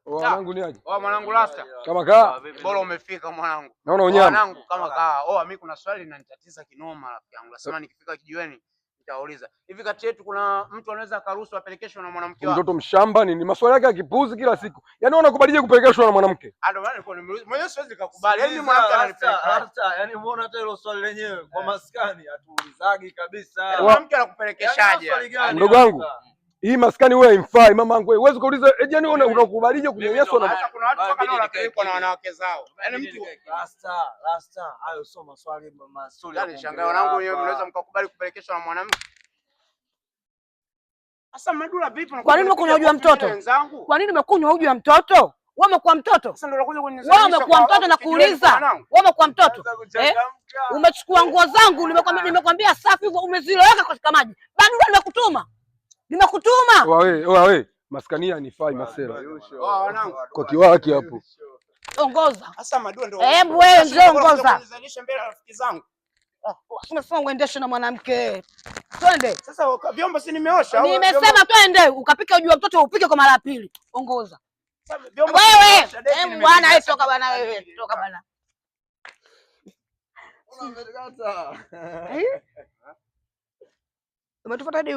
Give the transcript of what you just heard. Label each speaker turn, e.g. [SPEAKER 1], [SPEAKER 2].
[SPEAKER 1] Mwanangu ni aje?
[SPEAKER 2] Oh, mwanangu Rasta.
[SPEAKER 1] Kama kaa.
[SPEAKER 2] Bora umefika mwanangu.
[SPEAKER 1] Naona unyama.
[SPEAKER 2] Mwanangu kama kaa. Oh, mimi kuna swali linanitatiza kinoma rafiki yangu. Nasema nikifika kijiweni nitauliza. Hivi kati yetu kuna mtu anaweza akaruhusu apelekeshwe na mwanamke wake?
[SPEAKER 1] Mtoto mshamba nini? Maswali yake ya kipuzi kila siku. Yaani wewe unakubalije kupelekeshwa na mwanamke?
[SPEAKER 2] Ah, ndio maana nilikuwa nimeuliza. Mwenyewe siwezi kukubali. Yaani mwanamke ananipeleka.
[SPEAKER 3] Rasta, yaani umeona hata hilo swali lenyewe kwa maskani hatuulizagi kabisa.
[SPEAKER 2] Yaani mwanamke anakupelekeshaje?
[SPEAKER 1] Mdogo wangu. Hii maskani wewe haimfai mama yangu. Wewe huwezi kuuliza yaani wewe unakubalije kunyanyaswa na
[SPEAKER 2] Sasa kuna watu mpaka nao wanapelekwa na wanawake zao. Yaani mtu
[SPEAKER 3] Rasta, Rasta, hayo sio maswali mazuri.
[SPEAKER 2] Yaani shangaa wanangu wenyewe mnaweza mkakubali kupelekeshwa na mwanamke. Sasa Madula vipi?
[SPEAKER 4] Kwa nini umekunywa uji wa mtoto?
[SPEAKER 2] Wenzangu.
[SPEAKER 4] Kwa nini umekunywa uji wa mtoto? Wewe umekuwa mtoto?
[SPEAKER 2] Sasa ndio unakuja
[SPEAKER 4] Wewe
[SPEAKER 2] kunizalisha
[SPEAKER 4] umekuwa
[SPEAKER 2] kwa
[SPEAKER 4] mtoto na
[SPEAKER 2] kijiweni kwa
[SPEAKER 4] kuuliza.
[SPEAKER 2] mwanangu.
[SPEAKER 4] Wewe umekuwa mtoto? Eh? Umechukua nguo zangu nimekwambia safi hivyo umeziloweka katika maji. Badula nimekutuma. Nimekutuma.
[SPEAKER 1] Oa wewe, oa wewe. Maskani hanifai masela.
[SPEAKER 2] Oh, wanangu.
[SPEAKER 1] Kwa kiwaki hapo.
[SPEAKER 4] Ongoza.
[SPEAKER 2] Sasa Madula ndio.
[SPEAKER 4] Hebu wewe
[SPEAKER 2] Sasa
[SPEAKER 4] njoo
[SPEAKER 2] ndio unakuja
[SPEAKER 4] ongoza.
[SPEAKER 2] kunizalisha mbele ya rafiki zangu.
[SPEAKER 4] Umesema uendeshe na mwanamke. Twende.
[SPEAKER 2] Sasa vyombo si nimeosha au
[SPEAKER 4] Nimesema twende ukapike uji wa mtoto upike kwa mara ya pili. Ongoza.
[SPEAKER 2] vyombo si
[SPEAKER 4] Wewe,
[SPEAKER 2] nimeosha, deki
[SPEAKER 4] hebu
[SPEAKER 2] nimepiga.
[SPEAKER 4] bwana wewe toka bwana wewe, toka bwana. Eh? Umetufuata hadi huku.